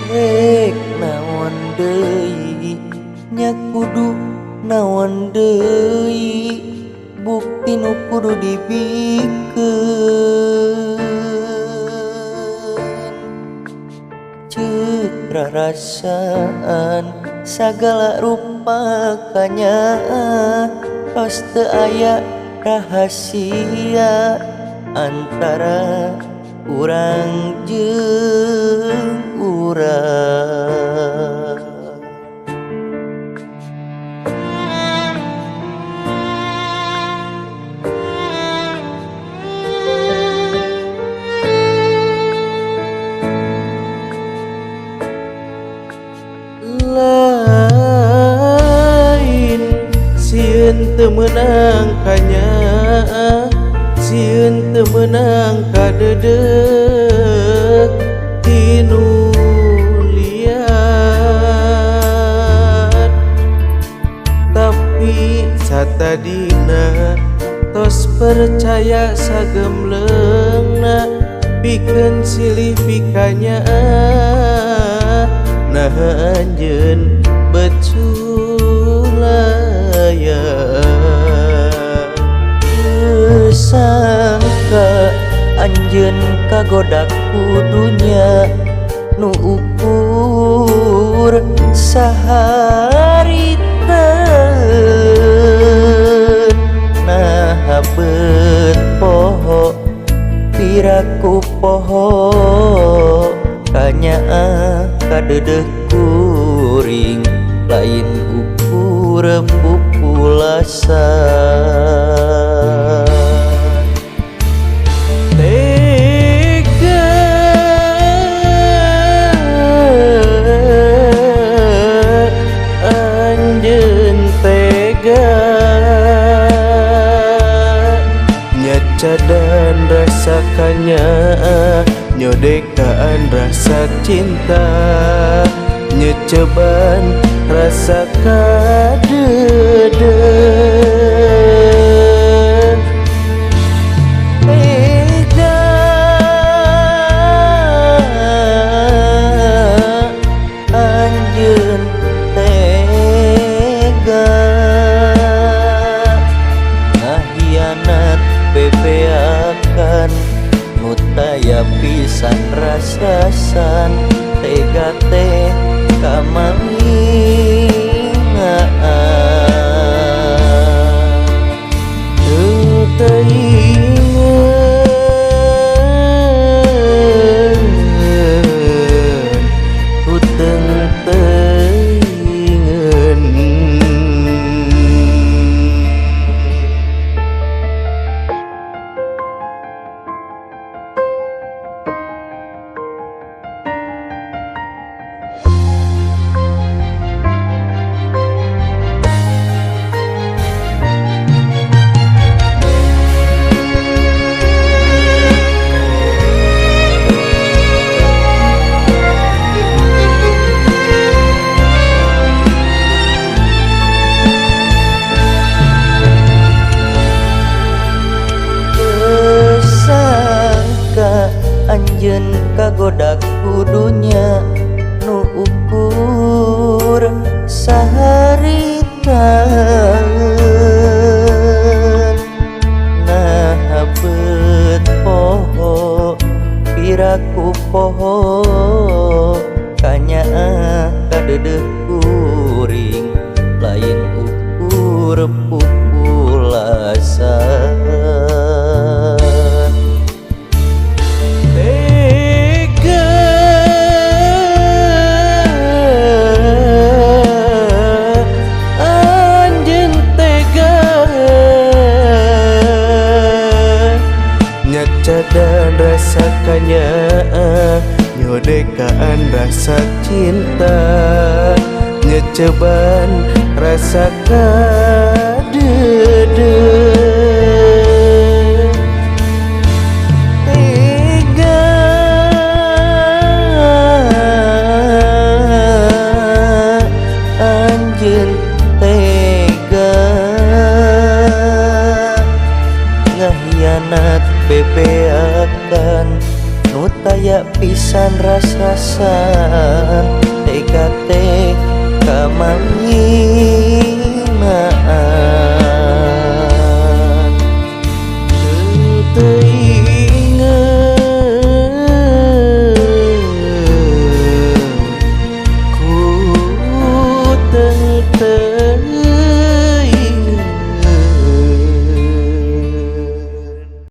Rek naon deui nya kudu naon deui bukti nu kudu dibikeun. Ceuk rarasaan sagala rupa kanyaah tos teu aya rahasia antara urang jeung urang. Lain sieun teu meunang kanyaah, sieun teu meunang kadeudeuh tinu liat. Tapi satadina tos percaya sagemleungna pikeun silih pikanyaah. Nah anjeun bet sulaya. Sangka anjeun kagoda ku dunya nu ukur saharita. Nah bet poho piraku poho kanyaah kadeudeuh kuring lain ukur pupulasan. Tega anjeun tega nyacadan rasa kanyaah, nyodekaan rasa cinta, nyeceban rasa kadeudeuh. Tega anjeun tega ngahianat bebeakan nu taya pisan rasasan. Tega teh kamalingaan. Teu teuingeun huteng teuingeun. Sangka anjeun kagoda ku dunya nu ukur saharita. Nah bet poho piraku poho kanyaah kadeudeuh kuring lain ukur pupulasan. Tega anjeun tega nyacadan rasa kanyaah, nyodekaan rasa cinta, nyeceban rasa kadeudeuh. Tega anjeun tega ngahianat bebeakan nu Nu taya pisan ras-rasan, tega teh kamalingan.